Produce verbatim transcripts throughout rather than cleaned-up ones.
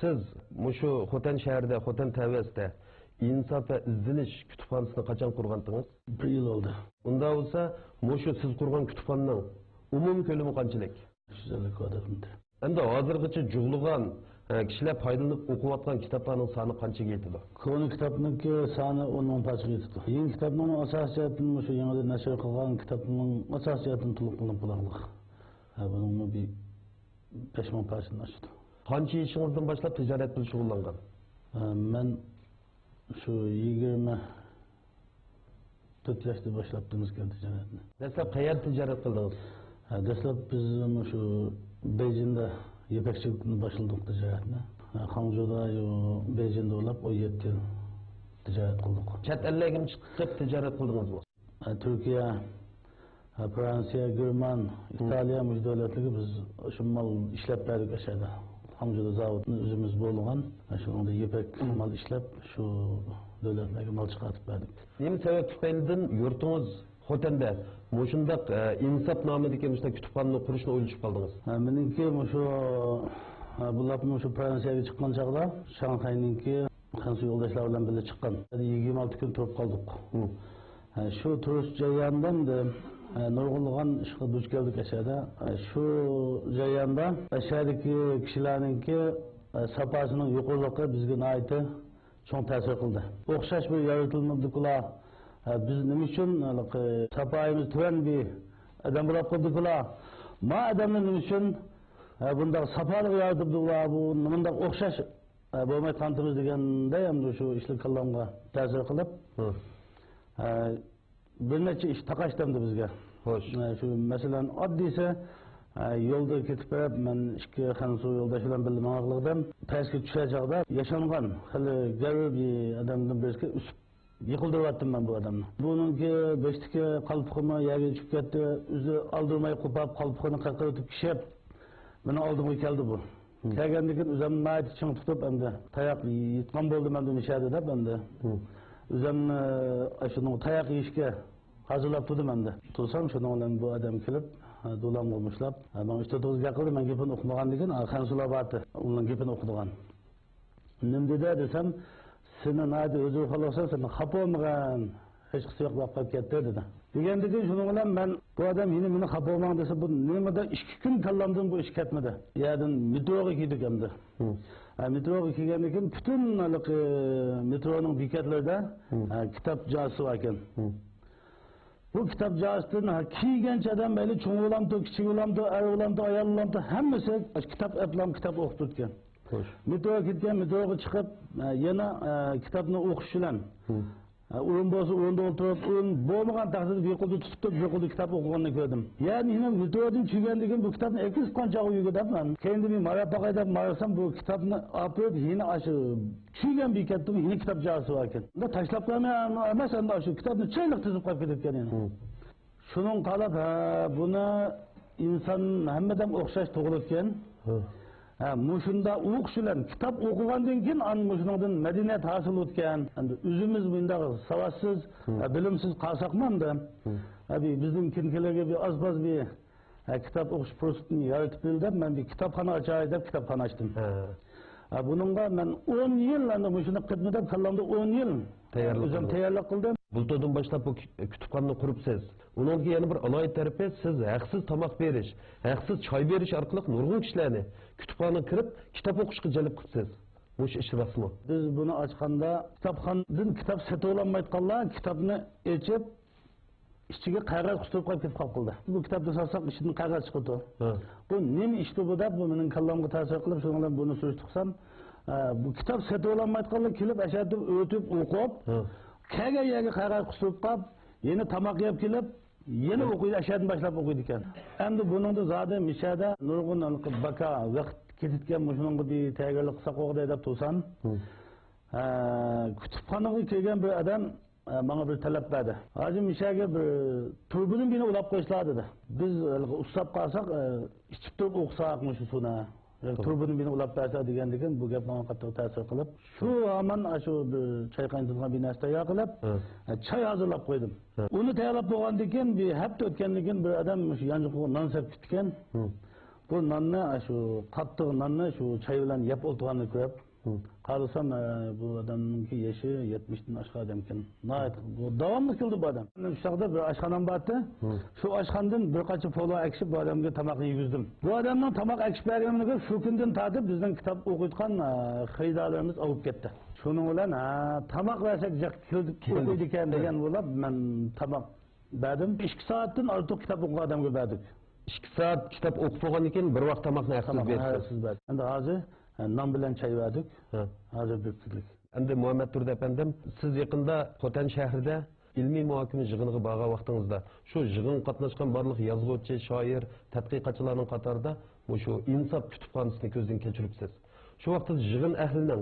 سىز مۇشۇ خوتەن شەھىرىدە، خوتەن تەۋەسىدە ئىنساپ ۋە ئىزدىنىش كۇتۇپخانىسىنى قاچان قۇرغانتىڭىز؟ بىر يىل بولدى. ئۇنداق بولسا، مۇشۇ سىز قۇرغان كۇتۇپخانىنىڭ ئومۇمىي كۆلىمى قانچىلىك؟ يۈز ئەللىك كۋادرات مېتىر. ئەمدى ھازىرغىچە جۇغلىغان، ئە، كىشىلەر پايدىلىنىپ ئوقۇۋاتقان كىتابلارنىڭ سانى قانچىگە يېتىدۇ؟ كونا كىتابنىڭكى سانى ئون مىڭ پارچىغا يېتىدۇ. يېڭى كىتابنىڭ ئاساسىي جەھەتتىن مۇشۇ يېڭىدىن نەشر قىلغان كىتابنىڭ ئاساسىي جەھەتتىن تولۇقلىنىپ بولارلىق. ھە، بۇنىڭمۇ بىر بەش مىڭ پارچىدىن ئاشىدۇ. قانچە يېشىڭىزدىن باشلاپ تىجارەت بىلەن شۇغۇللانغان؟ ھە، مەن شۇ يىگىرمە تۆت ياشتا باشلاپتىمىز تىجارەتنى. دەسلەپ قەيەردە تىجارەت قىلدىڭىز؟ ھە، دەسلەپ بىز مۇشۇ بېيجىڭدا يىپەكچىلىكتىن باشلىدۇق تىجارەتنى. ھە، خاڭجۇدا، يو، بېيجىڭدا ئويلاپ ئون يەتتە يىل تىجارەت قىلدۇق. چەت ئەللەرگىمۇ چىقىپ تىجارەت قىلدىڭىزمۇ؟ ھە، تۈركىيە، ھە، فرانسىيە، گېرمان، ئىتالىيە، مۇشۇ دۆلەتلەرگە بىز شۇ مال ئىشلەپ بەردۇق ئەشەدە. خاڭجۇدا زاۋۇتنىڭ ئۆزىمىز بولغان، شۇنىڭدا يىپەك مال ئىشلەپ، شۇ دۆلەتلەرگە مال چىقارتىپ بەردۇق. نېمە سەۋەب تۈپەيلىدىن يۇرتىڭىز خوتەندە مۇشۇنداق، ئە، ئىنساپ نامىدىكى مۇشۇنداق كۇتۇپخانىنى قۇرۇشنى ئويلىشىپ قالدىڭىز؟ ھە، مېنىڭكى مۇشۇ، ھە، بۇ لاپمۇ شۇ فرانسىيەگە چىققان چاغدا شاڭخەينىڭكى خەنسۇ يولداشلار بىلەن بىللە چىققان. يىگىرمە ئالتە كۈن تۇرۇپ قالدۇق. ھە، شۇ تۇرۇش جەريانىدا ئەمدى، ھە، نۇرغۇنلىغان ئىشقا دۇچ كەلدۇق ئەشەدە. ھە، شۇ جەرياندا ئەشەدىكى كىشىلەرنىڭكى، ھە، ساپاسىنىڭ يۇقىرىلىقى بىزگە ناھايىتى چوڭ تەسىر قىلدى. ئوخشاش بىر يارىتىلمىدۇقلا، ھە، بىز نېمە ئۈچۈن ھېلىقى ساپايىمىز تۆۋەن بىر ئادەم بولۇپ قالدۇقلا، ما ئادەمنى نېمە ئۈچۈن، ھە، بۇنداق ساپالىق يارىتىپتۇقلا، بۇ مۇنداق ئوخشاش، ھە، بولماي قالدىمىز دېگەندە ئەمدى شۇ ئىشلار كاللامغا تەسىر قىلىپ، ھە، بىر نەچچە ئىش تاقاشتى ئەمدى بىزگە. خوش. ئە، شۇ مەسىلەن، ئاددىيسى، ئە، يولدا كېتىپ بېرىپ، مەن ئىككى خەنزۇ يولداش بىلەن بىللە ماڭاقلىقىدىم. پەسكە چۈشەر چاغدا ياشانغان، خېلى گەۋدىلىك ئادەمدىن بىرسىگە ئۈسۈپ يىقىلدۇرۇۋەتتىم مەن بۇ ئادەمنى. بۇنىڭكى بېشىدىكى قالپىقىمۇ يەرگە چۈشۈپ كەتتى. ئۆزى ئالدىرىماي قوپاپ، قالپىقىنى قىرقىرىتىپ كىشەپ، مېنىڭ ئالدىمغا كەلدى بۇ. كەلگەندىن كېيىن ئۆزۈمنى ناھايىتى چىڭ تۇتۇپ، ئەمدى تاياق يۇتقان بولدۇم ئەمدى مىشەدە دەپ ئەمدى. ئۆزۈمنى ئاشۇنىڭ تاياق يېيىشكە ھازىرلاپ تۇردۇم ئەمدى. تۇرسام شۇنىڭ بىلەن بۇ ئادەم كېلىپ، دولامغا مۇشتلاپ، ماڭا ئۈچ تۆت ئېغىز گەپ قىلدى، مەن گېپىنى ئۇقمىغاندىن كېيىن، خەنزۇلار بارتى، ئۇنىڭ گېپىنى ئۇقىدىغان. نېمە دېدى دېسەم، سېنى ناھايىتى ھۇزۇر خالىسا، سېنى خاپا بولمىغان، ھېچقىسى يوق بولۇپ قېلىپ كەتتى دېدى. دېگەندىن كېيىن شۇنىڭ بىلەن مەن، بۇ ئادەم يەنە مېنى خاپا بولماڭ دېسە، بۇ نېمىدا ئىككى كۈن كاللامدىن بۇ ئىش كەتمىدى. يەردىن مېتروغا كىردۇق ئەمدى. ھە، مېتروغا كىرگەندىن كېيىن پۈتۈن ھېلىقى مېترونىڭ بېكەتلىرىدە، ھە، كىتاب جازىسى بار ئىكەن. بۇ كىتاب جازىسىدىن، ھە، كىرگەنچە ئادەم مەيلى چوڭ بولامتۇ، كىچىك بولامتۇ، ئەر بولامتۇ، ئايال بولامتۇ، ھەممىسى كىتاب ئەپلام كىتاب ئوقۇپ تۇرىدىكەن. خوش. مېتروغا كەتكەن، مېتروغا چىقىپ، ئە، يەنە، ئە، كىتابنى ئوقۇش بىلەن، ھە، ئورۇن بولسا ئورۇندا ئولتۇرۇپ، ئورۇن بولمىغان تەقدىردە بىر قولدا تۇتۇپ، بىر قولدا كىتاب ئوقۇغىنىنى كۆردۈم. يەنى يەنە مېترودىن چۈشكەندىن كېيىن بۇ كىتابنى ئەكىزىپ قانچە ئۆيگە دەپ مەن. كەينىدىن بىر ماراپ باقاي دەپ مارىسام، بۇ كىتابنى ئاپىرىپ، يەنە ئاشۇ چۈشكەن بېكەتتىمۇ يەنە كىتاب جازىسى بار ئىكەن. ئۇندا تاشلاپ قويماي ئەمەس، ئەمدى ئاشۇ كىتابنى چىرايلىق تىزىپ قويۇپ كېتىپكەن يەنە. شۇنىڭغا قاراپ، ھە، بۇنى ئىنسان ھەممىدەم ئوخشاش تۇغۇلىدىكەن. ھە، مۇشۇنداق ئوقۇش بىلەن كىتاب ئوقۇغاندىن كېيىن، ئاندىن مۇشۇنىڭدىن مەدەنىيەت ھاسىل بولىدىكەن. ئەمدى ئۆزىمىز مۇنداق ساۋاتسىز، ھە، بىلىمسىز قالساقمۇ ئەمدى، ھە، بىزنىڭ كىنكىلەرگە بىر ئاز-باز بىر، ھە، كىتاب ئوقۇش پۇرسىتىنى يارىتىپ بېرىلدى دەپ، مەن بىر كىتابخانا ئاچاي دەپ كىتابخانا ئاچتىم. ھە. ھە، بۇنىڭغا مەن ئون يىل، ئەمدى مۇشۇنى قىلدىم دەپ، كاللامدا ئون يىل، تەييارلىق ئۆزۈم قىلدىم. تەييارلىق قىلدىم. بۇلتۇردىن باشلاپ بۇ كۇ-، كۇتۇپخانىنى قۇرۇپسىز. ئۇنىڭدىكى يەنە بىر ئالاھىدە تەرىپى، سىز ھەقسىز تاماق بېرىش، ھەقسىز چاي بېرىش ئارقىلىق نۇرغۇن كىشىلەرنى كۇتۇپخانىغا كىرىپ، كىتاب ئوقۇشقا جەلپ قىپسىز. مۇشۇ ئىش راستمۇ؟ بىز بۇنى ئاچقاندا، كىتابخانىدىن كىتاب سېتىۋالالمايدىغانلار كىتابنى ئېچىپ، ئىچىگە قەغەز قىستۇرۇپ قويۇپ كېتىپ قالغان. بۇ كىتابنى ساتساق، ئىچىدىن قەغەز چىقىدۇ. ھە. بۇ نېمە ئىشتۇ بۇ دەپ، بۇ مېنىڭ كاللامغا تەسىر قىلىپ، شۇنىڭ بىلەن بۇنى سۈرۈشتە قىلسام، ئە، بۇ كىتاب سېتىۋالالمايدىغانلار كېلىپ، ئەشەدە ئۆتۈپ ئوقۇپ، ھە، كەلگەن يەرگە قەغەز قىستۇرۇپ قاپ، يەنە تاماق يەپ كېلىپ، يەنە ئوقۇيدۇ، ئەشەدىن باشلاپ ئوقۇيدىكەن. ئەمدى بۇنىڭدا زادى مىشەدە نۇرغۇن باكا ۋاقىت كېتىدىكەن، مۇشۇنىڭغا بىر تەييارلىق قىلساق بولغۇدەك دەپ تۇرسام، ھە، كۇتۇپخانىغا كىرگەن بىر ئادەم ئە، ماڭا بىر تەلەپ بەردى. ھاجى، مىشەگە بىر تۇربىنىن بىرنى ئۇلاپ قويسىلا دېدى. بىز ھېلىقى ئۇسساپ قالساق، ئە، ئىچىپ تۇرۇپ ئوقۇساق مۇشۇ سۇنى. تۇرۇبىنىن بىرنى ئۇلاپ بەرسە دېگەندىكىن، بۇ گەپ ماڭا قاتتىق تەسىر قىلىپ، شۇ ھامان ئاشۇ بىر چاي قاينىتىدىغان بىر نەرسە تەييار قىلىپ، ئە، چاي ھازىرلاپ قويدۇم. ئۇنى تەييارلاپ بولغاندىن كېيىن، بىر ھەپتە ئۆتكەندىن كېيىن بىر ئادەم مۇشۇ يانچۇقىغا نان سېلىپ كېتىپتىكەن. بۇ ناننى، شۇ قاتتىق ناننى شۇ چاي بىلەن يەپ ئولتۇرغاننى كۆرۈپ، قارىسام، ئە، بۇ ئادەمنىڭكى يېشى يەتمىشتىن ئاشقان ئادەمكەن. ناھايىتى بۇ داۋاملىق كېلىدۇ بۇ ئادەم. شۇ چاغدا بىر ئاشخانام بارتى. شۇ ئاشخانىدىن بىر قانچە پولۇ ئەكىشىپ بۇ ئادەمگە تاماق يېگۈزدۈم. بۇ ئادەمنىڭ تاماق ئەكىشىپ بەرگىنىمنى كۆرۈپ، شۇ كۈندىن تارتىپ بىزنىڭ كىتاب ئوقۇيدىغان، ئە، خېرىدارلىرىمىز ئاۋۇپ كەتتى. شۇنىڭ بىلەن، ھە، تاماق بەرسەك جىق كېلىپ ئوقۇيدىكەن دېگەن بولۇپ، مەن تاماق بەردىم. ئىككى سائەتتىن ئارتۇق كىتاب ئوقۇغان ئادەمگە بەردۇق. ئىككى سائەت كىتاب ئوقۇپ بولغاندىن كېيىن بىر ۋاق تاماقنى ھەقسىز تاماقنى بېرىپسىز. ھەقسىز بەردۇق. ئەمدى ھازىر، ھە، نان بىلەن چاي بەردۇق. ھە. ھازىر بىر كۈنلۈك. ئەمدى مۇھەممەد تۇردى ئەپەندىم، سىز يېقىندا خوتەن شەھىرىدە ئىلمىي مۇھاكىمە يىغىنىغا بارغان ۋاقتىڭىزدا، شۇ يىغىنغا قاتناشقان بارلىق يازغۇچى، شائىر، تەتقىقاتچىلارنىڭ قاتارىدا مۇشۇ ئىنساپ كۇتۇپخانىسىنى كۆزدىن كەچۈرۈپسىز. شۇ ۋاقىتتا يىغىن ئەھلىنىڭ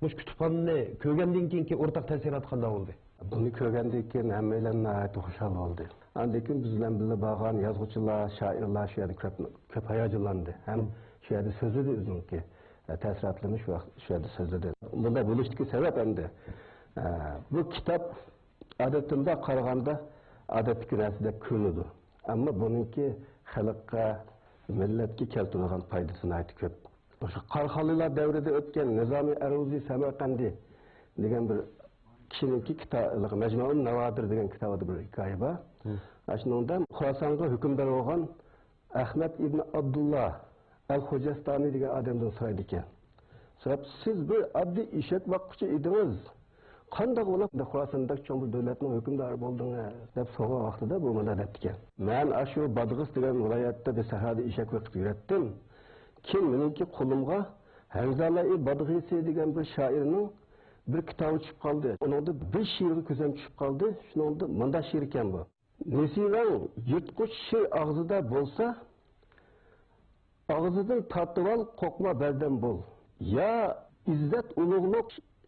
مۇشۇ كۇتۇپخانىنى كۆرگەندىن كېيىنكى ئورتاق تەسىراتى قانداق بولدى؟ بۇنى كۆرگەندىن كېيىن ھەممەيلەن ناھايىتى خۇشال بولدى. ئاندىن كېيىن بىز بىلەن بىللە بارغان يازغۇچىلار، شائىرلار شۇ يەردە كۆپ، كۆپ ھاياجانلاندى. ھەم شۇ يەردە سۆزلىدى ئۆزىنىڭكى، ئە، تەسىراتلىرىنى شۇ ۋاقىت، شۇ يەردە سۆزلىدى. بۇنداق بولۇشتىكى سەۋەب ئەمدى، ئە، بۇ كىتاب ئادەتتە مۇنداق قارىغاندا ئادەتتىكى نەرسىدەك كۆرۈنىدۇ. ئەمما بۇنىڭكى خەلققە، مىللەتكە كەلتۈرىدىغان پايدىسى ناھايىتى كۆپ. مۇشۇ قاراخانلىلار دەۋرىدە ئۆتكەن نىزامى ئەروزى سەمەرقەندى دېگەن بىر كىشىنىڭكى كىتا-، مەجمۇئۇن ناۋادىر دېگەن كىتابىدا بىر ھېكايە بار. ئاشۇنىڭدا خوراسانغا ھۆكۈمدار بولغان ئەخمەت ئىبن ئابدۇللا ئەل خوجەستانى دېگەن ئادەمدىن سورايدىكەن. سوراپ، سىز بىر ئاددىي ئېشەك باققۇچى ئىدىڭىز. قانداق بولۇپ خوراساندەك چوڭ بىر دۆلەتنىڭ ھۆكۈمدارى بولدىڭىز؟ دەپ سورىغان ۋاقتىدا بۇ مۇنداق دەپتىكەن. مەن ئاشۇ بادغىس دېگەن ۋىلايەتتە بىر سەھرادا ئېشەك بېقىپ يۈرەتتىم. كېيىن مېنىڭكى قولۇمغا ھەنزالەئى بادغىسى دېگەن بىر شائىرنىڭ بىر كىتابى چۈشۈپ قالدى. ئۇنىڭدا بىر شېئىرغا كۆزۈم چۈشۈپ قالدى. شۇنىڭدا مۇنداق شېئىر ئىكەن بۇ. نېسىۋەڭ يىرتقۇچ شىر ئاغزىدا بولسا، ئاغزىدىن تارتىۋال، قورقما بەردەم بول. يا ئىززەت ئۇلۇغلۇق،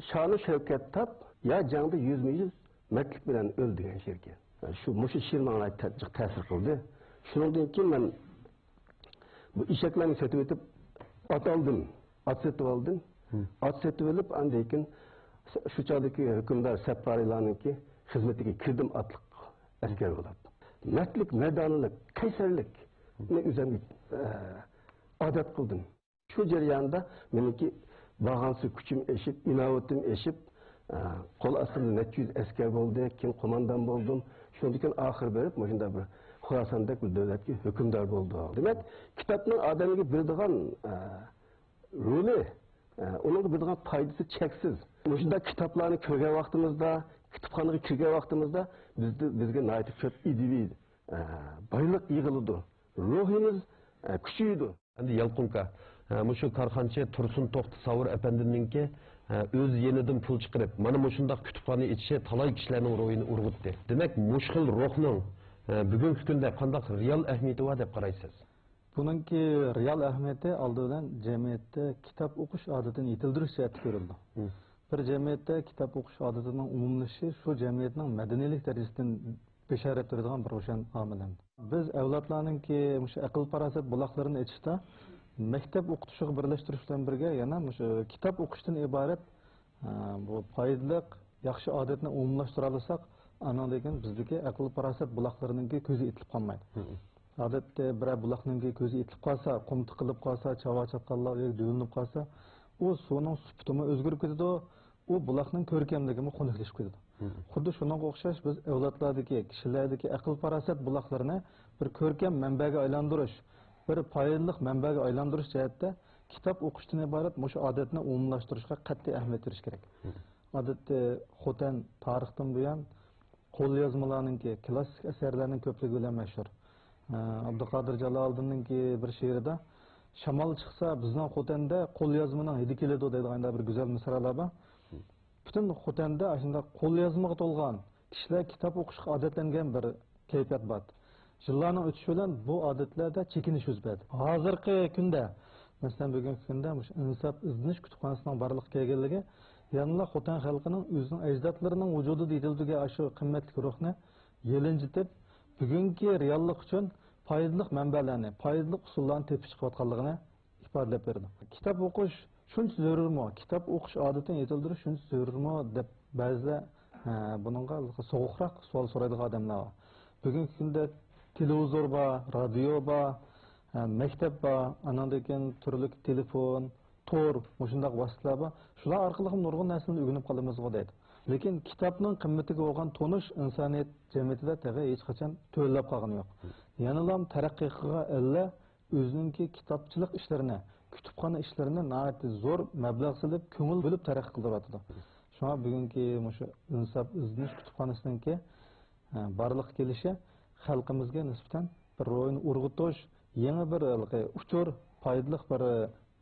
شانۇ شەۋكەت تاپ، يا جەڭدە يۈزمۇ يۈز مەردلىك بىلەن ئۆل دېگەن شېئىركەن. شۇ، مۇشۇ شېئىر ماڭا ناھايىتى جىق تەسىر قىلدى. شۇنىڭدىن كېيىن مەن بۇ ئېشەكلەرنى سېتىۋېتىپ، ئات ئالدىم. ئات سېتىۋالدىم. ئات سېتىۋېلىپ، ئاندىن كېيىن شۇ چاغدىكى ھۆكۈمدار سەپپارىلارنىڭكى خىزمىتىگە كىردىم ئاتلىق ئەسكەر بولۇپ. مەردلىك، مەردانىلىك، قەيسەرلىكنى ئۆزۈمگە، ئە، ئادەت قىلدىم. شۇ جەرياندا مېنىڭكى بارغانسېرى كۈچۈم ئېشىپ، ئىناۋىتىم ئېشىپ، ئە، قول ئاستىمدا نەچچە يۈز ئەسكەر بولدى، كېيىن قوماندان بولدۇم. شۇنىڭدىن كېيىن ئاخىر بېرىپ، مۇشۇنداق بىر خوراساندەك بىر دۆلەتكە ھۆكۈمدار بولدۇم. دېمەك، كىتابنىڭ ئادەمگە بېرىدىغان، ئە، رولى، ئە، ئۇنىڭغا بېرىدىغان پايدىسى چەكسىز. مۇشۇنداق كىتابلارنى كۆرگەن ۋاقتىمىزدا، كۇتۇپخانىغا كىرگەن ۋاقتىمىزدا بىزدە، بىزگە ناھايىتى كۆپ ئىدىيىۋى، ئە، بايلىق يىغىلىدۇ. روھىمىز، ئە، كۈچىيىدۇ. ئەمدى يالقۇنكا، ئە، مۇشۇ كارخانىچى تۇرسۇن توختى ساۋۇر ئەپەندىمنىڭكى، ئە، ئۆز يېنىدىن پۇل چىقىرىپ، مانا مۇشۇنداق كۇتۇپخانا ئېچىشى تالاي كىشىلەرنىڭ روھىنى ئۇرغۇتتى. دېمەك، مۇشۇ خىل روھنىڭ، ئە، بۈگۈنكى كۈندە قانداق رېئال ئەھمىيىتى بار دەپ قارايسىز؟ بۇنىڭكى رېئال ئەھمىيىتى ئالدى بىلەن جەمئىيەتتە كىتاب ئوقۇش ئادىتىنى يېتىلدۈرۈش جەھەتتە كۆرۈلىدۇ. بىر جەمئىيەتتە كىتاب ئوقۇش ئادىتىنىڭ ئومۇملىشىشى شۇ جەمئىيەتنىڭ مەدەنىيلىك دەرىجىسىدىن بېشارەت بېرىدىغان بىر روشەن ئامىل. بىز ئەۋلادلارنىڭكى مۇشۇ ئەقىل-پاراسەت بۇلاقلىرىنى ئېچىشتا مەكتەپ ئوقۇتۇشىغا بىرلەشتۈرۈش بىلەن بىرگە يەنە مۇشۇ كىتاب ئوقۇشتىن ئىبارەت، ئە، بۇ پايدىلىق، ياخشى ئادەتنى ئومۇملاشتۇرالىساق، ئانىڭدىن كېيىن بىزدىكى ئەقىل-پاراسەت بۇلاقلىرىنىڭكى كۆزى ئېتىلىپ قالمايدۇ. ئادەتتە بىرەر بۇلاقنىڭكى كۆزى ئېتىلىپ قالسا، قۇم تىقىلىپ قالسا، چاۋا چاتقاللار يۆلىنىپ قالسا، ئۇ سۇنىڭ سۈپىتىمۇ ئۆزگىرىپ كېتىدۇ، ئۇ بۇلاقنىڭ كۆركەملىكىمۇ خۇنۈكلىشىپ كېتىدۇ. خۇددى شۇنىڭغا ئوخشاش بىز ئەۋلادلاردىكى، كىشىلەردىكى ئەقىل-پاراسەت بۇلاقلىرىنى بىر كۆركەم مەنبەگە ئايلاندۇرۇش، بىر پايدىلىق مەنبەگە ئايلاندۇرۇش جەھەتتە كىتاب ئوقۇشتىن ئىبارەت مۇشۇ ئادەتنى ئومۇملاشتۇرۇشقا قەتئىي ئەھمىيەت بېرىش كېرەك. ئادەتتە خوتەن تارىختىن بۇيان قوليازمىلارنىڭكى، كلاسسىك ئەسەرلەرنىڭ كۆپلۈكى بىلەن مەشھۇر. ئە، ئابدۇقادىر جالالىدىننىڭكى بىر شېئىرىدا، «شامال چىقسا، بىزنىڭ خوتەندە قوليازمىنىڭ ھىدى كېلىدۇ» دەيدىغان بىر گۈزەل مىسرالار بار. پۈتۈن خوتەندە ئاشۇنداق قوليازمىغا تولغان، كىشىلەر كىتاب ئوقۇشقا ئادەتلەنگەن بىر كەيپىيات بار. يىللارنىڭ ئۆتۈشى بىلەن بۇ ئادەتلەردە چېكىنىش يۈز بەردى. ھازىرقى كۈندە، مەسىلەن، بۈگۈنكى كۈندە مۇشۇ ئىنساپ ئىزدىنىش كۇتۇپخانىسىنىڭ بارلىققا كەلگەنلىكى يەنىلا خوتەن خەلقىنىڭ ئۆزىنىڭ ئەجدادلىرىنىڭ ۋۇجۇدىدا يېتىلدۈرگەن ئاشۇ قىممەتلىك روھنى يېلىنجىتىپ، بۈگۈنكى رېئاللىق ئۈچۈن پايدىلىق مەنبەلەرنى، پايدىلىق ئۇسۇللارنى تېپىپ چىقىۋاتقانلىقىنى ئىپادىلەپ بېرىدۇ. كىتاب ئوقۇش شۇنچە زۆرۈرمۇ؟ كىتاب ئوقۇش ئادىتىنى يېتىلدۈرۈش شۇنچە زۆرۈرمۇ؟ دەپ بەزىلەر، ھە، بۇنىڭغا سوغۇقراق سوئال سورايدىغان ئادەملەر بار. بۈگۈنكى كۈندە تېلېۋىزور بار، رادىيو بار، ھە، مەكتەپ بار، ئاناندىن كېيىن تۈرلۈك تېلېفون، تور، مۇشۇنداق ۋاسىتىلەر بار. شۇلار ئارقىلىق نۇرغۇن نەرسىنى ئۆگىنىپ قالىمىزغۇ دەيدۇ. لېكىن كىتابنىڭ قىممىتىگە بولغان تونۇش ئىنسانىيەت جەمئىيىتىدە تېخى ھېچقاچان تۆۋەنلەپ قالغىنى يوق. يەنىلا تەرەققىي قىلغان ئەللەر ئۆزىنىڭكى كىتابچىلىق ئىشلىرىنى، كۇتۇپخانا ئىشلىرىنى ناھايىتى زور مەبلەغ سېلىپ، كۆڭۈل بۆلۈپ تەرەققىي قىلدۇرۇۋاتىدۇ. شۇڭا بۈگۈنكى مۇشۇ ئىنساپ ئىزدىنىش كۇتۇپخانىسىنىڭكى، ئە، بارلىققا كېلىشى خەلقىمىزگە نىسبەتەن بىر روھىنى ئۇرغۇتۇش، يېڭى بىر ھېلىقى ئۇچۇر، پايدىلىق بىر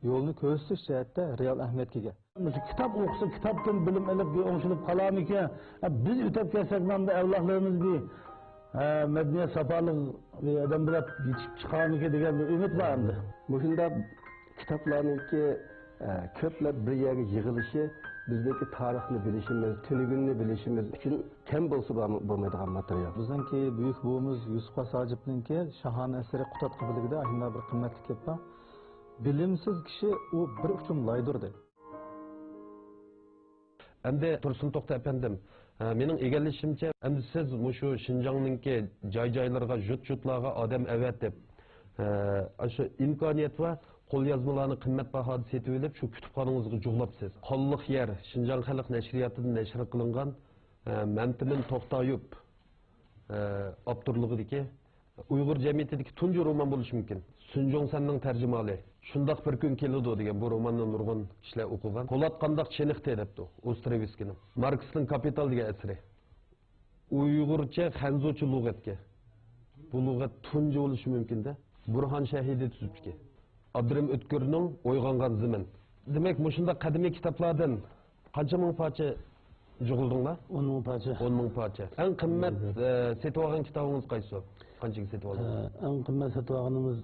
يولنى كۆرسىتىش جەھەتتە رېئال ئەھمىيەتكە ئىگە. مۇشۇ كىتاب ئوقۇسا، كىتابتىن بىلىم ئېلىپ، بىر ئوڭشىلىپ قالارمىكىن؟ ئە، بىز ئۆتەپ كەتسەك، مانا ئەۋلادلىرىمىز بىر، ئە، مەدەنىيەت ساپالىق بىر ئادەم بولۇپ يېتىشىپ چىقارمىكىن دېگەن بىر ئۈمىد بار ئەمدى. مۇشۇنداق كىتابلارنىڭكى، ئە، كۆپلەپ بىر يەرگە يىغىلىشى بىزنىڭكى تارىخنى بىلىشىمىز، تۈنۈگۈننى بىلىشىمىز ئۈچۈن كەم بولسا بار-، بولمايدىغان ماتېرىيال. بىزنىڭكى بۈيۈك بوۋىمىز يۈسۈپ خاس ھاجىپنىڭكى شاھانە ئەسىرى قۇتادغا بىلىكىدە ئاشۇنداق بىر قىممەتلىك گەپ بار. بىلىمسىز كىشى ئۇ بىر ئۇچۇم لايدۇر دەيدۇ. ئەمدى تۇرسۇن توختى ئەپەندىم، ئە، مېنىڭ ئىگىلىشىمچە، ئەمدى سىز مۇشۇ شىنجاڭنىڭكى جاي-جايلىرىغا، يۇرت-يۇرتلارغا ئادەم ئەۋەتىپ، ئە، ئاشۇ ئىمكانىيەت ۋە قوليازمىلارنى قىممەت باھادا سېتىۋېلىپ، شۇ كۇتۇپخانىڭىزغا جۇغلاپسىز. قانلىق يەر، شىنجاڭ خەلق نەشرىياتىدىن نەشر قىلىنغان، ئە، مەمتىمىن توختايوپ، ئە، ئاپتورلۇقىدىكى ئۇيغۇر جەمئىيىتىدىكى تۇنجى رومان بولۇشى مۇمكىن. سۈن جوڭسەننىڭ تەرجىمىھالى شۇنداق بىر كۈن كېلىدۇ دېگەن بۇ روماننى نۇرغۇن كىشىلەر ئوقۇغان. پولات قانداق چېنىقتى دەپتۇ ئوسترېۋسكىنىڭ. ماركسنىڭ كاپىتال دېگەن ئەسىرى ئۇيغۇرچە خەنزۇچە لۇغەتكە. بۇ لۇغەت تۇنجى بولۇشى مۇمكىن-دە. بۇرھان شەھىدى تۈزۈپتىكەن. ئابدۇرېھىم ئۆتكۈرنىڭ ئويغانغان زېمىن. دېمەك، مۇشۇنداق قەدىمىي كىتابلاردىن قانچە مىڭ پارچە جۇغلىدىڭلار؟ ئون مىڭ پارچە. ئون مىڭ پارچە. ئەڭ قىممەت، ئە، سېتىۋالغان كىتابىڭىز قايسى؟ قانچىگە سېتىۋالدىڭىز؟ ئە، ئەڭ قىممەت سېتىۋالغىنىمىز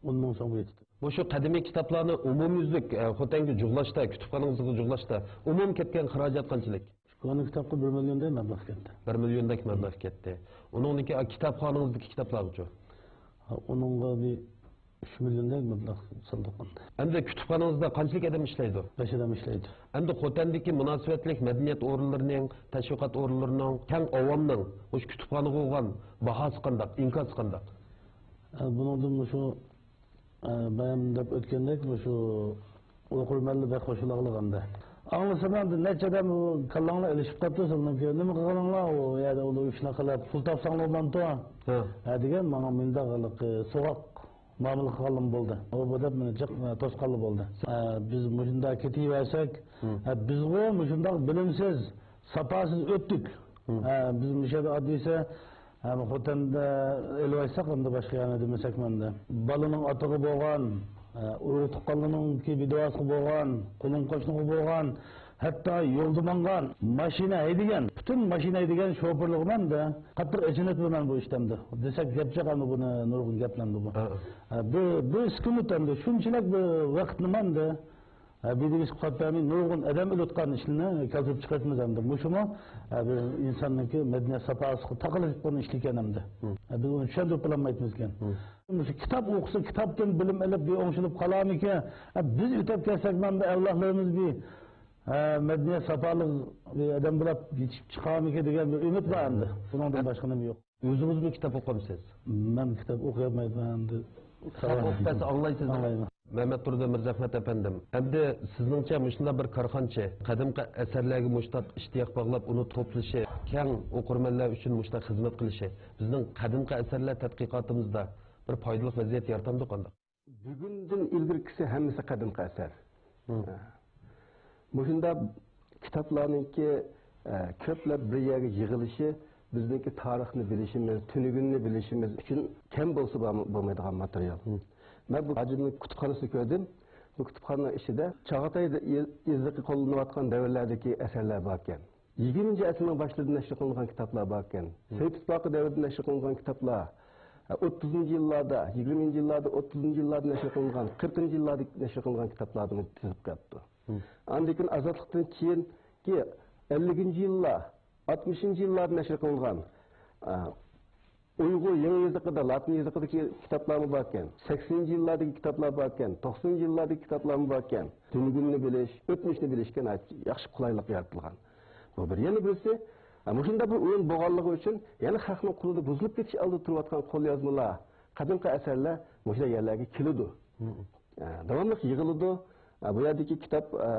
ئون مىڭ سومغا يېتىپتۇ. مۇشۇ قەدىمىي كىتابلارنى ئومۇميۈزلۈك، ئە، خوتەنگە جۇغلاشتا، كۇتۇپخانىڭىزغا جۇغلاشتا ئومۇمىي كەتكەن خىراجەت قانچىلىك؟ كونا كىتابقا بىر مىليوندەك مەبلەغ كەتتى. بىر مىليوندەك مەبلەغ كەتتى. ئۇنىڭدىكى، ئە، كىتابخانىڭىزدىكى كىتابلارغىچۇ؟ ھە، ئۇنىڭغا بىر ئۈچ مىليوندەك مەبلەغ سالدۇق ئەمدى. ئەمدى كۇتۇپخانىڭىزدا قانچىلىك ئادەم ئىشلەيدۇ؟ بەش ئادەم ئىشلەيدۇ. ئەمدى خوتەندىكى مۇناسىۋەتلىك مەدەنىيەت ئورۇنلىرىنىڭ، تەشۋىقات ئورۇنلىرىنىڭ، كەڭ ئاۋامنىڭ مۇشۇ كۇتۇپخانىغا بولغان باھاسى قانداق، ئىنكاسى قانداق؟ ئە، بۇنىڭدىن مۇشۇ، ئە، بايام دەپ ئۆتكەندەك، مۇشۇ ئوقۇرمەنلەر بەك خۇش بولغانلىقى ئەمدى. ئاڭلىسام ئەمدى نەچچە ئادەم كاللاڭلار ئېلىشىپ قاپتۇ، سىلىنىڭكى نېمە قىلغىنىڭلار، ئۇ يەردە ئۇ ئىشنى قىلىپ پۇل تاپساڭلار بولامتۇ؟ ھە. ھە دېگەن، ماڭا مۇنداق ھېلىقى سوغۇق مۇئامىلە قىلغانلىمۇ بولدى. ئۇ بۇ دەپ مېنى جىق، ئە، توسقانلا بولدى. ئە، بىز مۇشۇنداق كېتىۋەرسەك، ھە، بىزغۇ مۇشۇنداق بىلىمسىز، ساپاسىز ئۆتتۇق. ھە، بىز مۇشۇ يەردە ئاددىيسى، ھە، خوتەندە ئېلىۋايساق، ئەمدى باشقا يەرنى دېمىسەكمۇ ئەمدى. بالىنىڭ ئاتىغا بولغان، ئە، ئۇرۇق تۇغقانلىرىنىڭكى بىدۋاسىغا بولغان، قولۇم قوشنىغا بولغان، ھەتتا يولدا ماڭغان، ماشىنا ھەيدىگەن، پۈتۈن ماشىنا ھەيدىگەن شوپۇرلىرىغىمۇ ئەمدى قاتتىق ئېچىنىپتىمەن بۇ ئىشتا ئەمدى. دېسەك گەپ جىق ئەمدى بۇنى نۇرغۇن گەپلەندى بۇ. ھە. ھە، بىر، بىر ئىككى مىنۇت ئەمدى شۇنچىلىك بىر ۋاقىتنىمۇ ئەمدى، ھە، بىدىگىسى قاپ بەرمەي نۇرغۇن ئادەم ئۆلۈۋاتقان ئىشلىرىنى كەلتۈرۈپ چىقىرىۋاتىمىز ئەمدى. مۇشۇمۇ، ھە، بىر ئىنساننىڭكى مەدەنىيەت ساپاسىغا تاقىلىپ قالغان ئىش ئىكەن ئەمدى. ھە، بىز ئۇنى چۈشەندۈرۈپ بولالمايتتۇق ئىكەن. مۇشۇ كىتاب ئوقۇسا، كىتابتىن بىلىم ئېلىپ، بىر ئوڭشىلىپ قالارمىكىن؟ ھە، بىز ئۆتۈپ كەتسەك، مانا ئەۋلادلىرىمىز بىر ھە، مەدەنىيەت ساپالىق بىر ئادەم بولۇپ يېتىشىپ چىقارمىكىن دېگەن بىر ئۈمىد بار ئەمدى. بۇنىڭدىن باشقا نېمە يوق. ئۆزىڭىزمۇ كىتاب ئوقامسىز؟ مەن كىتاب ئوقۇيالمايمەن ئەمدى. كىتاب ئوقۇپ بەرسە ئاڭلايسىزمۇ؟ ئاڭلايمەن. مەمەت تۇردى مىرزەخمەت ئەپەندىم، ئەمدى سىزنىڭچە مۇشۇنداق بىر كارخانىچى قەدىمكى ئەسەرلەرگە مۇشتاق ئىشتىياق باغلاپ، ئۇنى توپلىشى، كەڭ ئوقۇرمەنلەر ئۈچۈن مۇشتاق خىزمەت قىلىشى بىزنىڭ قەدىمكى ئەسەرلەر تەتقىقاتىمىزدا بىر پايدىلىق ۋەزىيەت يارىتامدۇ قانداق؟ بۈگۈندىن ئىلگىرىكىسى ھەممىسى قەدىمكى ئەسەر. مۇشۇنداق كىتابلارنىڭكى، ئە، كۆپلەپ بىر يەرگە يىغىلىشى بىزنىڭكى تارىخنى بىلىشىمىز، تۈنۈگۈننى بىلىشىمىز ئۈچۈن كەم بولسا بار-، بولمايدىغان ماتېرىيال. مەن بۇ ھاجىمنىڭ كۇتۇپخانىسىنى كۆردۈم. بۇ كۇتۇپخانا ئىچىدە چاغاتاي يېزىقى قوللىنىۋاتقان دەۋرلەردىكى ئەسەرلەر باركەن. يىگىرمىنچى ئەسىرنىڭ باشلىرىدا نەشر قىلىنغان كىتابلار باركەن. سېيىت ئىسپاقى دەۋرىدە نەشر قىلىنغان كىتابلار، ئوتتۇزىنچى يىللاردا، يىگىرمىنچى يىللاردا، ئوتتۇزىنچى يىللاردا نەشر قىلىنغان، قىرىقىنچى يىللاردا نەشر قىلىنغان كىتابلاردىن تىزىپ قويۇپتۇ. ئاندىن كېيىن ئازادلىقتىن كېيىنكى ئەللىكىنچى يىللار، ئاتمىشىنچى يىللاردا نەشر قىلىنغان، ئە، ئۇيغۇر يېڭى يېزىقىدا، لاتىن يېزىقىدىكى كىتابلارمۇ باركەن. سەكسىنىنچى يىللاردىكى كىتابلار باركەن. توقسىنىنچى يىللاردىكى كىتابلارمۇ باركەن. تۈنۈگۈننى بىلىش، ئۆتمۈشنى بىلىشكە ناھايىتى ياخشى قولايلىق يارىتىلغان. بۇ بىر. يەنە بىرسى، ھە، مۇشۇنداق بىر ئويۇن بولغانلىقى ئۈچۈن يەنە خەقنىڭ قولىدا بۇزۇلۇپ كېتىش ئالدىدا تۇرۇۋاتقان قوليازمىلار، قەدىمكى ئەسەرلەر مۇشۇ يەرلەرگە كېلىدۇ. ئە، داۋاملىق يىغىلىدۇ. ئە، بۇ يەردىكى كىتاب، ئە،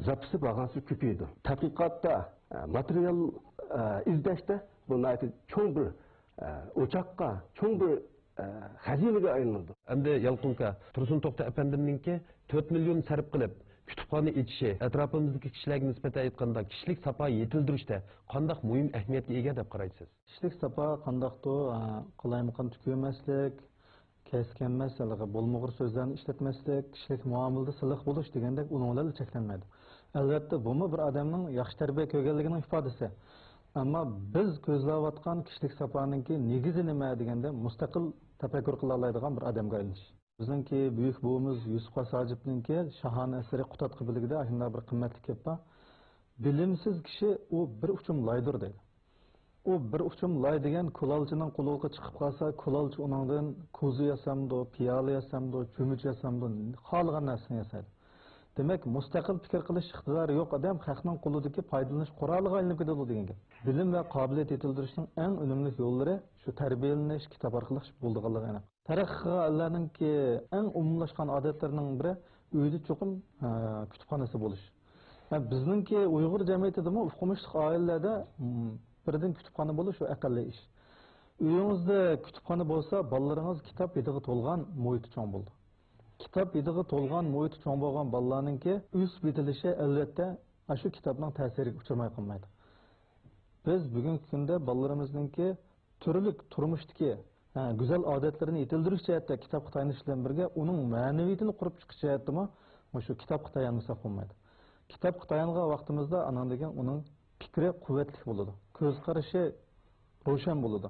زاپىسى بارغانسېرى كۆپىيىدۇ. تەتقىقاتتا، ئە، ماتېرىيال، ئە، ئىزدەشتە بۇ ناھايىتى چوڭ بىر، ئە، ئوچاققا، چوڭ بىر، ئە، خەزىنىگە ئايلىنىدۇ. ئەمدى يالقۇنكا، تۇرسۇن توختى ئەپەندىمنىڭكى تۆت مىليون سەرپ قىلىپ، كۇتۇپخانا ئېچىشى، ئەتراپىمىزدىكى كىشىلەرگە نىسبەتەن ئېيتقاندا، كىشىلىك ساپا يېتىلدۈرۈشتە قانداق مۇھىم ئەھمىيەتكە ئىگە دەپ قارايسىز؟ كىشىلىك ساپا قانداقتۇ؟ ھە، قالايمىقان تۈكۈرمەسلىك، كەسكەنمەس، ھېلىقى بولمىغۇر سۆزلەرنى ئىشلەتمەسلىك، كىشىلىك مۇئامىلىدە سىلىق بولۇش دېگەندەك ئۇنىڭ بىلەنلا چەكلەنمەيدۇ. ئەلۋەتتە، بۇمۇ بىر ئادەمنىڭ ياخشى تەربىيە كۆرگەنلىكىنىڭ ئىپادىسى. ئەمما بىز كۆزلەۋاتقان كىشىلىك ساپانىڭكى نېگىزى نېمە دېگەندە، مۇستەقىل تەپەككۇر قىلالايدىغان بىر ئادەمگە ئايلىنىش. بىزنىڭكى بۈيۈك بوۋىمىز يۈسۈپ خاس ھاجىپنىڭكى شاھانە ئەسىرى قۇتادغا بىلگىدە ئاشۇنداق بىر قىممەتلىك گەپ بار. بىلىمسىز كىشى ئۇ بىر ئۇچۇم لايدۇر دەيدۇ. ئۇ بىر ئۇچۇم لاي دېگەن كۇلالچىنىڭ قولىغا چىقىپ قالسا، كۇلالچى ئۇنىڭدىن كوزا ياسامدۇ، پىيالە ياسامدۇ، چۆمۈچ ياسامدۇ، خالىغان نەرسىنى ياسايدۇ. دېمەك، مۇستەقىل پىكىر قىلىش ئىقتىدارى يوق ئادەم خەقنىڭ قولىدىكى پايدىلىنىش قورالىغا ئايلىنىپ كېتىدۇ دېگەن گەپ. بىلىم ۋە قابىلىيەت يېتىلدۈرۈشنىڭ ئەڭ ئۈنۈملۈك يوللىرى شۇ تەربىيەلىنىش، كىتاب ئارقىلىق بولىدىغانلىقى ئېنىق. تەرەققىي قىلغان ئەللەرنىڭكى ئەڭ ئومۇملاشقان ئادەتلىرىنىڭ بىرى، ئۆيدە چوقۇم، ئە، كۇتۇپخانىسى بولۇش. ھە، بىزنىڭكى ئۇيغۇر جەمئىيىتىدىمۇ ئوقۇمۇشلۇق ئائىلىلەردە، م، بىردىن كۇتۇپخانا بولۇش ئۇ ئەقەللىي ئىش. ئۆيىڭىزدە كۇتۇپخانا بولسا، بالىلىرىڭىز كىتاب ھىدىغا تولغان مۇھىتتا چوڭ بولىدۇ. كىتاب ھىدىغا تولغان مۇھىتتا چوڭ بولغان بالىلارنىڭكى ئۆسۈپ يېتىلىشى، ئەلۋەتتە، ئاشۇ كىتابنىڭ تەسىرىگە ئۇچرىماي قالمايدۇ. بىز بۈگۈنكى كۈندە بالىلىرىمىزنىڭكى تۈرلۈك تۇرمۇشتىكى، ھە، گۈزەل ئادەتلىرىنى يېتىلدۈرۈش جەھەتتە كىتابقا تايىنىش بىلەن بىرگە، ئۇنىڭ مەنىۋىيىتىنى قۇرۇپ چىقىش جەھەتتىمۇ مۇشۇ كىتابقا تايانمىساق بولمايدۇ. كىتابقا تايانغان ۋاقتىمىزدا ئاناندىن كېيىن ئۇنىڭ پىكرى قۇۋۋەتلىك بولىدۇ، كۆز قارىشى روشەن بولىدۇ.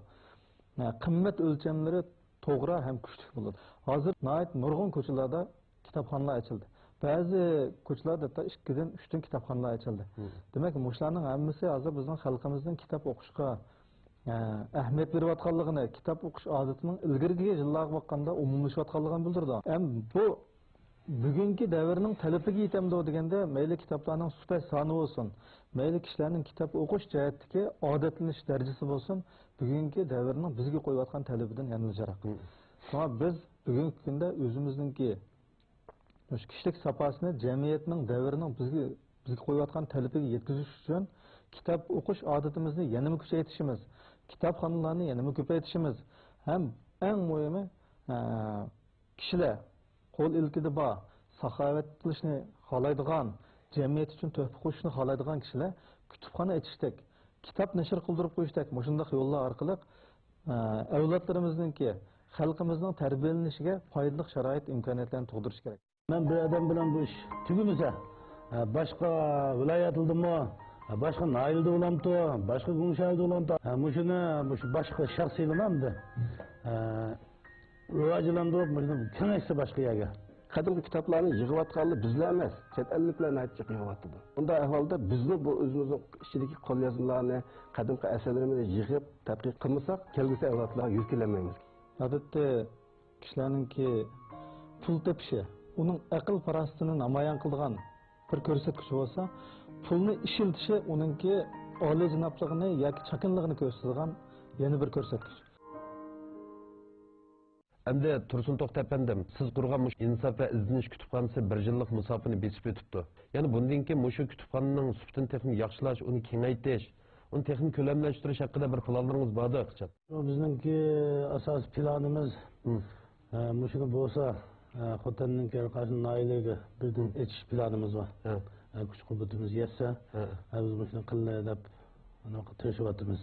ھە، قىممەت ئۆلچەملىرى توغرا ھەم كۈچلۈك بولىدۇ. ھازىر ناھايىتى نۇرغۇن كوچىلاردا كىتابخانىلار ئېچىلدى. بەزى كوچىلاردا ھەتتا ئىككىدىن، ئۈچتىن كىتابخانىلار ئېچىلدى. مم. دېمەك، مۇشۇلارنىڭ ھەممىسى ھازىر بىزنىڭ خەلقىمىزنىڭ كىتاب ئوقۇشقا، ئە، ئەھمىيەت بېرىۋاتقانلىقىنى، كىتاب ئوقۇش ئادىتىنىڭ ئىلگىرىكى يىللارغا باققاندا ئومۇملىشىۋاتقانلىقىنى بىلدۈرىدۇ. ھەم بۇ بۈگۈنكى دەۋرنىڭ تەلىپىگە يېتەمدۇ دېگەندە، مەيلى كىتابلارنىڭ سۈپەت سانى بولسۇن، مەيلى كىشىلەرنىڭ كىتاب ئوقۇش جەھەتتىكى ئادەتلىنىش دەرىجىسى بولسۇن، بۈگۈنكى دەۋرنىڭ بىزگە قويۇۋاتقان تەلىپىدىن يەنىلا يىراق. مم. شۇڭا بىز بۈگۈنكى كۈندە ئۆزىمىزنىڭكى مۇشۇ كىشىلىك ساپاسىنى جەمئىيەتنىڭ، دەۋرنىڭ بىزگە، بىزگە قويۇۋاتقان تەلىپىگە يەتكۈزۈش ئۈچۈن كىتاب ئوقۇش ئادىتىمىزنى يەنىمۇ كۈچەيتىشىمىز، كىتابخانىلارنى يەنىمۇ كۆپەيتىشىمىز ھەم ئەڭ مۇھىمى، ئە، كىشىلەر قول ئىلكىدە بار، ساخاۋەت قىلىشنى خالايدىغان، جەمئىيەت ئۈچۈن تۆھپە قوشۇشنى خالايدىغان كىشىلەر كۇتۇپخانا ئېچىشتەك، كىتاب نەشر قىلدۇرۇپ قويۇشتەك مۇشۇنداق يوللار ئارقىلىق، ئە، ئەۋلادلىرىمىزنىڭكى، خەلقىمىزنىڭ تەربىيەلىنىشىگە پايدىلىق شارائىت، ئىمكانىيەتلەرنى تۇغدۇرۇش كېرەك. مەن بىر ئادەم بىلەن بۇ ئىش تۈگىمىسە، ئە، باشقا ۋىلايەتلىدىمۇ، ئە، باشقا ناھىيەلىدە بولامتۇ، باشقا گۇڭشەھەردە بولامتۇ، ئە، مۇشۇنى، مۇشۇ باشقا شەخسىيلىمە ئەمدى، ئە، راۋاجلاندۇرۇپ، مۇشۇنى كېڭەيتسە باشقا يەرگە. قەدىمكى كىتابلارنى يىغىۋاتقانلار بىزلا ئەمەس، چەت ئەللىكلەر ناھايىتى جىق يىغىۋاتىدۇ. بۇنداق ئەھۋالدا بىزمۇ بۇ ئۆزىمىزنىڭ ئىچىدىكى قوليازمىلارنى، قەدىمكى ئەسەرلىرىمىزنى يىغىپ تەتقىق قىلمىساق، كەلگۈسى ئەۋلادلارغا يۆتكىلەلمەيمىز. ئادەتتە كىشىلەرنىڭكى پۇل تېپىشى، ئۇنىڭ ئەقىل-پاراسىتىنى نامايان قىلىدىغان بىر كۆرسەتكۈچ بولسا، پۇلنى ئىشلىتىشى ئۇنىڭكى ئالىيجانابلىقىنى ياكى چاكىنىلىقىنى كۆرسىتىدىغان يەنە بىر كۆرسەتكۈچ. ئەمدى تۇرسۇن توختى ئەپەندىم، سىز قۇرغان مۇشۇ ئىنساپ ۋە ئىزدىنىش كۇتۇپخانىسى بىر يىللىق مۇساپىنى بېسىپ ئۆتۈپتۇ. يەنى بۇندىن كېيىن مۇشۇ كۇتۇپخانىنىڭ سۈپىتىنى تېخىمۇ ياخشىلاش، ئۇنى كېڭەيتىش، ئۇنى تېخىمۇ كۆلەملەشتۈرۈش ھەققىدە بىر پىلانلىرىڭىز باردۇ ھەقىقەت؟ بۇ بىزنىڭكى ئاساسىي پىلانىمىز. مم. ئە، مۇشۇنى بولسا، ئە، خوتەننىڭكى ھەر قايسى ناھىيەلەرگە بىردىن مم. ئېچىش پىلانىمىز بار. ھە. ئە، كۈچ قۇدرىتىمىز يەتسە، ھە. ئە، بىز مۇشۇنى قىلىلى دەپ تىرىشىۋاتىمىز.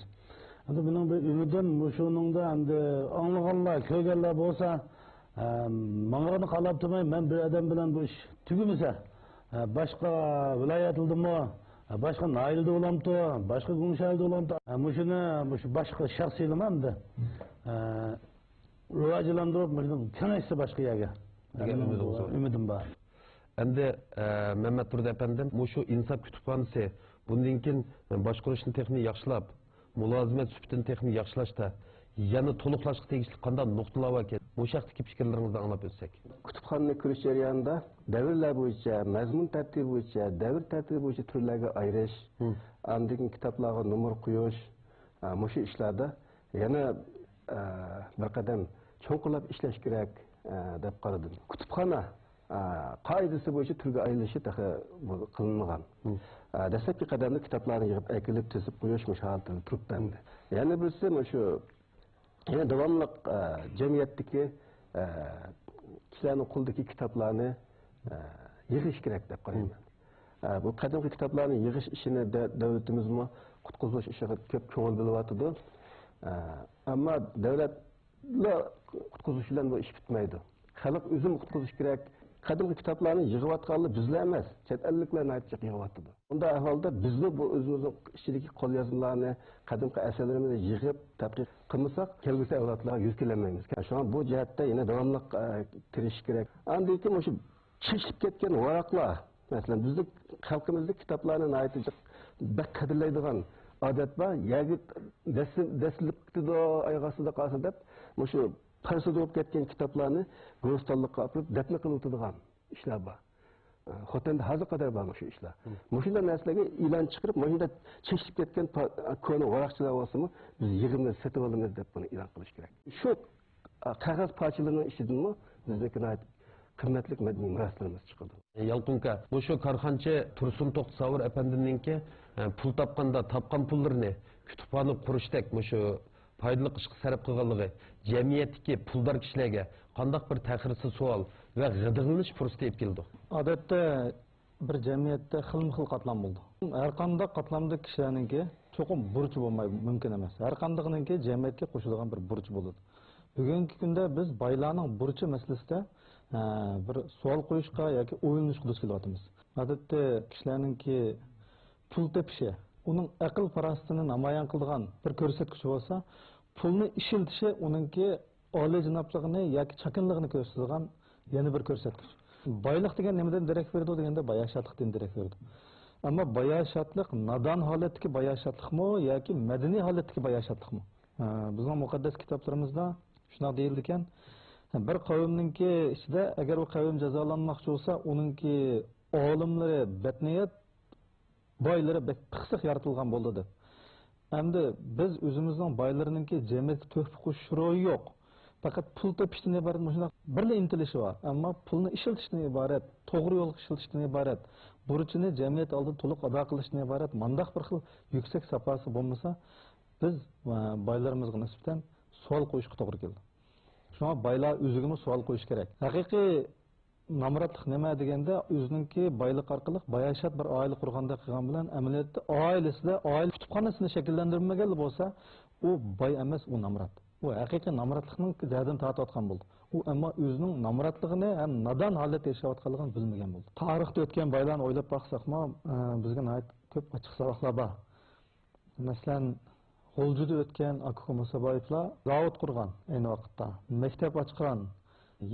ئەمدى بۇنىڭ بىر ئۈمىدىم مۇشۇنىڭدا ئەمدى ئاڭلىغانلار، كۆرگەنلەر بولسا، ئە، ماڭىنى خالاپ تۇرماي، مەن بىر ئادەم بىلەن بۇ ئىش تۈگىمىسە، ئە، باشقا ۋىلايەتلىدىمۇ، ئە، باشقا ناھىيەلىدە بولامتۇ، باشقا گۇڭشەھەردە بولامتۇ، ئە، مۇشۇنى، مۇشۇ باشقا شەخسىيلىمە ئەمدى، ئە، راۋاجلاندۇرۇپ، مۇشۇنى كېڭەيتسە باشقا يەرگە دېگەن ئۈمىدىڭىز بار. ئۈمىدىم بار. ئەمدى، ئە، مەمەتدۇرۇت ئەپەندىم، مۇشۇ ئىنساپ كۇتۇپخانىسى بۇندىن كېيىن باشقۇرۇشنى تېخىمۇ ياخشىلاپ، مۇلازىمەت سۈپىتىنى تېخىمۇ ياخشىلاشتا يەنە تولۇقلاشقا تېگىشلىك قانداق نۇقتىلار باركەن؟ مۇشۇ ھەقتىكى پىكىرلىرىڭىزنى ئاڭلاپ ئۆتسەك. كۇتۇپخانىنى كۈرۈش جەريانىدا دەۋرلەر بويىچە، مەزمۇن تەرتىپى بويىچە، دەۋر تەرتىپى بويىچە تۈرلەرگە ئايرىش، ھىم. ئاندىن كېيىن كىتابلارغا نومۇر قويۇش، ئا، مۇشۇ ئىشلاردا يەنە، ئا، بىر قەدەم چوڭقۇرلاپ ئىشلەش كېرەك، ئە، دەپ قارىدىم. كۇتۇپخانا، ئە، قائىدىسى بويىچە تۈرگە ئايرىلىشى تېخى بۇ قىلىنمىغان. مم. ئە، دەسلەپكى قەدەمدە كىتابلارنى يىغىپ ئەكېلىپ، تىزىپ قويۇش مۇشۇ ھالەتتە تۇرۇپتۇ ئەمدى. يەنە بىرسى مۇشۇ، يەنە داۋاملىق، ئە، جەمئىيەتتىكى، ئە، كىشىلەرنىڭ قولىدىكى كىتابلارنى، ئە، يىغىش كېرەك دەپ قارايمەن. مم. ئە، بۇ قەدىمكى كىتابلارنى يىغىش ئىشىنى دە-، دۆلىتىمىزمۇ قۇتقۇزۇش ئىشىغا كۆپ كۆڭۈل بۆلۈۋاتىدۇ. ئە، ئەمما دۆلەت لا قۇتقۇزۇش بىلەن بۇ ئىش پۈتمەيدۇ. خەلق ئۆزىمۇ قۇتقۇزۇش كېرەك. قەدىمكى كىتابلارنى يىغىۋاتقانلار بىزلا ئەمەس، چەت ئەللىكلەر ناھايىتى جىق يىغىۋاتىدۇ. بۇنداق ئەھۋالدا بىزمۇ بۇ ئۆزىمىزنىڭ ئىچىدىكى قوليازمىلارنى، قەدىمكى ئەسەرلىرىمىزنى يىغىپ تەتقىق قىلمىساق، كەلگۈسى ئەۋلادلارغا يۈز كېلەلمەيمىز. شۇڭا بۇ جەھەتتە يەنە داۋاملىق، ئە، تىرىشىش كېرەك. ئاندىن كېيىن مۇشۇ چېچىلىپ كەتكەن ۋاراقلار، مەسىلەن، بىزنىڭ خەلقىمىزدە كىتابلارنى ناھايىتى جىق، بەك قەدىرلەيدىغان ئادەت بار. يەرگە دەسسە-، دەسسىلىپ كېتىدۇ، ئاياغ ئاستىدا قالسا دەپ، مۇشۇ پارچە بولۇپ كەتكەن كىتابلارنى گورستانلىققا ئاپىرىپ دەپنە قىلىۋېتىدىغان ئىشلار بار. ئە، خوتەندە ھازىرغا قەدەر بار مۇشۇ ئىشلار. مم. مۇشۇنداق نەرسىلەرگە ئېلان چىقىرىپ، مۇشۇنداق چېچىلىپ كەتكەن پا-، كونا ۋاراقچىلار بولسىمۇ، بىز يىغىمىز، سېتىۋالىمىز دەپ بۇنى ئېلان قىلىش كېرەك. شۇ قەغەز پارچىلىرىنىڭ ئىچىدىنمۇ بىزنىڭكى ناھايىتى قىممەتلىك مەدەنىي مىراسلىرىمىز چىقىدۇ. يالقۇن ئاكا، مۇشۇ كارخانىچى تۇرسۇن توختى ساۋۇر ئەپەندىنىڭكى، ئە، پۇل تاپقاندا تاپقان پۇللىرىنى كۇتۇپخانا قۇرۇشتەك مۇشۇ پايدىلىق ئىشقا سەرپ قىلغانلىقى، جەمئىيەتتىكى پۇلدار كىشىلەرگە قانداق بىر تەخىرسىز سوئال ۋە غىدىقلىنىش پۇرسىتى ئېلىپ كېلىدۇ؟ ئادەتتە بىر جەمئىيەتتە خىلمۇ خىل قاتلام بولىدۇ. ھەر قانداق قاتلامدىكى كىشىلەرنىڭكى چوقۇم بۇرچى بولماي مۇمكىن ئەمەس. ھەر قاندىقىنىڭكى جەمئىيەتكە قوشىدىغان بىر بۇرچى بولىدۇ. بۈگۈنكى كۈندە بىز بايلارنىڭ بۇرچى مەسىلىسىدە، ئە، بىر سوئال قويۇشقا ياكى ئويلىنىشقا دۇچ كېلىۋاتىمىز. ئادەتتە كىشىلەرنىڭكى پۇل تېپىشى، ئۇنىڭ ئەقىل-پاراسىتىنى نامايان قىلىدىغان بىر كۆرسەتكۈچ بولسا، پۇلنى ئىشلىتىشى ئۇنىڭكى ئالىيجانابلىقىنى ياكى چاكىنىلىقىنى كۆرسىتىدىغان يەنە بىر كۆرسەتكۈچ. بايلىق دېگەن نېمىدىن دېرەك بېرىدۇ دېگەندە، باياشاتلىقتىن دېرەك بېرىدۇ. ئەمما باياشاتلىق نادان ھالەتتىكى باياشاتلىقمۇ ياكى مەدەنىي ھالەتتىكى باياشاتلىقمۇ؟ ھە، بىزنىڭ مۇقەددەس كىتابلىرىمىزدا شۇنداق دېيىلىدىكەن، بىر قەۋمنىڭكى ئىچىدە ئەگەر ئۇ قەۋم جازالانماقچى بولسا، ئۇنىڭكى ئالىملىرى بەتنىيەت، بايلىرى بەك پىخسىق يارىتىلغان بولدى دەپ. ئەمدى بىز ئۆزىمىزنىڭ بايلىرىنىڭكى جەمئىيەتكە تۆھپە قوشۇش روھى يوق. پەقەت پۇل تېپىشتىن ئىبارەت مۇشۇنداق بىرلا ئىنتىلىشى بار. ئەمما پۇلنى ئىشلىتىشتىن ئىبارەت، توغرا يولغا ئىشلىتىشتىن ئىبارەت، بۇرچىنى جەمئىيەت ئالدىدا تولۇق ئادا قىلىشتىن ئىبارەت مانداق بىر خىل يۈكسەك ساپاسى بولمىسا، بىز، ئە، بايلىرىمىزغا نىسبەتەن سوئال قويۇشقا توغرا كېلىدۇ. شۇڭا بايلار ئۆزىگىمۇ سوئال قويۇش كېرەك. ھەقىقىي نامراتلىق نېمە دېگەندە، ئۆزىنىڭكى بايلىق ئارقىلىق باياشات بىر ئائىلە قۇرغاندەك قىلغان بىلەن، ئەمەلىيەتتە ئائىلىسىدە ئائىلە كۇتۇپخانىسىنى شەكىللەندۈرمىگەنلا بولسا، ئۇ باي ئەمەس، ئۇ نامرات. ئۇ ھەقىقىي نامراتلىقنىڭ دەردىنى تارتىۋاتقان بولدى. ئۇ ئەمما ئۆزىنىڭ نامراتلىقىنى ھەم نادان ھالەتتە ياشاۋاتقانلىقىنى بىلمىگەن بولدى. تارىختا ئۆتكەن بايلارنى ئويلاپ باقساقمۇ، ئە، بىزگە ناھايىتى كۆپ ئاچچىق ساۋاقلار بار. مەسىلەن، غۇلجىدا ئۆتكەن ئاكا ئۇكا مۇسابايېۋلار زاۋۇت قۇرغان، ئەينى ۋاقىتتا مەكتەپ ئاچقان،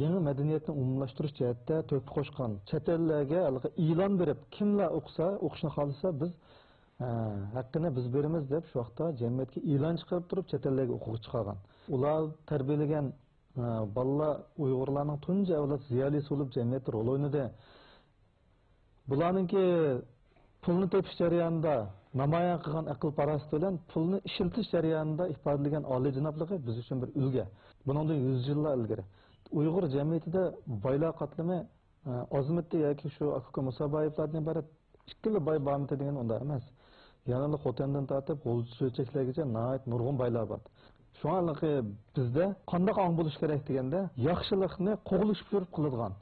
يېڭى مەدەنىيەتنى ئومۇملاشتۇرۇش جەھەتتە تۆھپە قوشقان، چەت ئەللەرگە ھېلىقى ئېلان بېرىپ، كىملەر ئوقۇسا، ئوقۇشنى خالىسا، بىز، ئە، ھەققىنى بىز بېرىمىز دەپ شۇ ۋاقىتتا جەمئىيەتكە ئېلان چىقىرىپ تۇرۇپ، چەت ئەللەرگە ئوقۇغا چىقارغان. ئۇلار تەربىيەلىگەن، ئە، بالىلار ئۇيغۇرلارنىڭ تۇنجى ئەۋلاد زىيالىيسى بولۇپ جەمئىيەتتە رول ئوينىدى. بۇلارنىڭكى پۇلنى تېپىش جەريانىدا نامايان قىلغان ئەقىل-پاراسىتى بىلەن پۇلنى ئىشلىتىش جەريانىدا ئىپادىلىگەن ئالىيجانابلىقى بىز ئۈچۈن بىر ئۈلگە. بۇنىڭدىن يۈز يىللار ئىلگىرى ئۇيغۇر جەمئىيىتىدە بايلار قاتلىمى، ئە، ئازمىتى ياكى شۇ ئاكا ئۇكا مۇسابايېۋلاردىن ئىبارەت ئىككىلا باي بارمىتى دېگەن ئۇنداق ئەمەس. يەنىلا خوتەندىن تارتىپ غۇلجا چۆچەكلەرگىچە ناھايىتى نۇرغۇن بايلار بار. شۇڭا ھېلىقى بىزدە قانداق ئاڭ بولۇش كېرەك دېگەندە، ياخشىلىقنى قوغلىشىپ يۈرۈپ قىلىدىغان،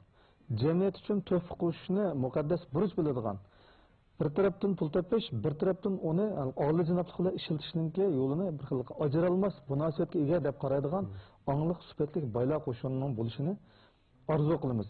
جەمئىيەت ئۈچۈن تۆھپە قوشۇشنى مۇقەددەس بۇرچ بىلىدىغان، بىر تەرەپتىن پۇل تېپىش، بىر تەرەپتىن ئۇنى ئالىيجانابلىق بىلەن ئىشلىتىشنىڭكى يولىنى بىر خىل ئاجرالماس مۇناسىۋەتكە ئىگە دەپ قارايدىغان ئاڭلىق سۈپەتلىك بايلار قوشۇنىنىڭ بولۇشىنى ئارزۇ قىلىمىز.